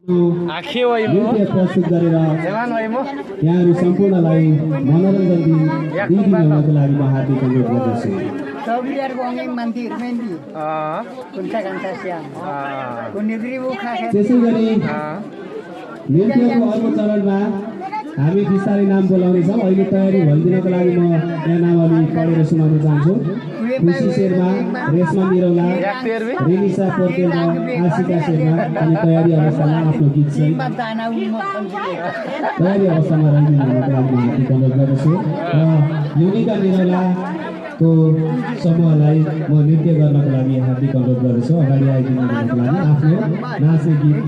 आखे वही मो नृत्य प्रस्तुत गरेर जवान वही मो यहाँहरू सम्पूर्णलाई मनोरञ्जन दिइदिनुको लागि म हार्दिक अनुरोध गर्दछु त्यसै गरी नृत्यको अर्को चरणमा हामी बिस्तारै नाम बोलाउनेछौँ। अहिले तयारी भइदिनको लागि म यहाँ नामावली पढेर सुनाउन चाहन्छु। खुसी शेर्मा, रेशमा निरौला, रेनिसा पोर्तेल र आशिका शेर्मा अनि तयारी अवस्थामा आफ्नो गीत चाहिँ तयारी अवस्थामा रहिदिनुको लागि म हार्दिक अनुरोध गर्दछु र युनिका निरौलाको समूहलाई म नृत्य गर्नको लागि हार्दिक अनुरोध गर्दछु। अगाडि आइदिनुको लागि आफ्नो नाच्ने गीत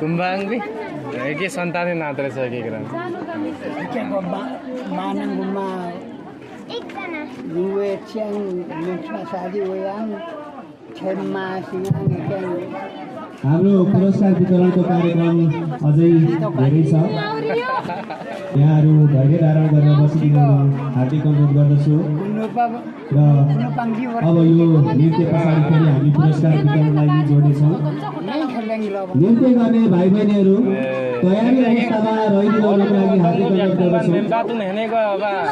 कुम्बाङ भी के सन्तानै नात्र छ के कुरा मानङ गुम्बा युवे च्याङ मेन्समा सादी वयाङ छेम्मा सिङाङ च्याङ हाम्रो पुरस्कार वितरणको कार्यक्रम अझै धेरै छ। यहाँहरू धैर्य धारण गरेर बसिदिनु हार्दिक अनुरोध गर्दछु र अब यो नृत्य पछाडि फेरि हामी पुरस्कार वितरणलाई जोड्नेछौँ। नृत्य गर्ने भाइ बहिनीहरू तयारी अवस्थामा रहिदिनुको लागि हार्दिक अनुरोध गर्दछु।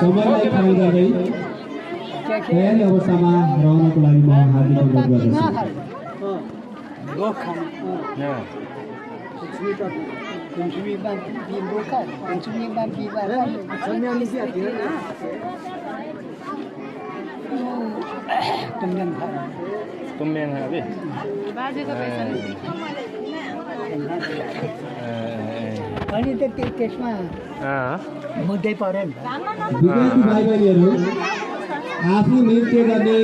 समयलाई ख्याल गर्दै तयारी अवस्थामा रहनको लागि म हार्दिक अनुरोध गर्दछु। तुम्याङ अबे बाजेको पेसन अनि त त्यसमा मुद्दै पऱ्यो नि विद्यार्थी भाइ बहिनीहरू आफू नृत्य गर्ने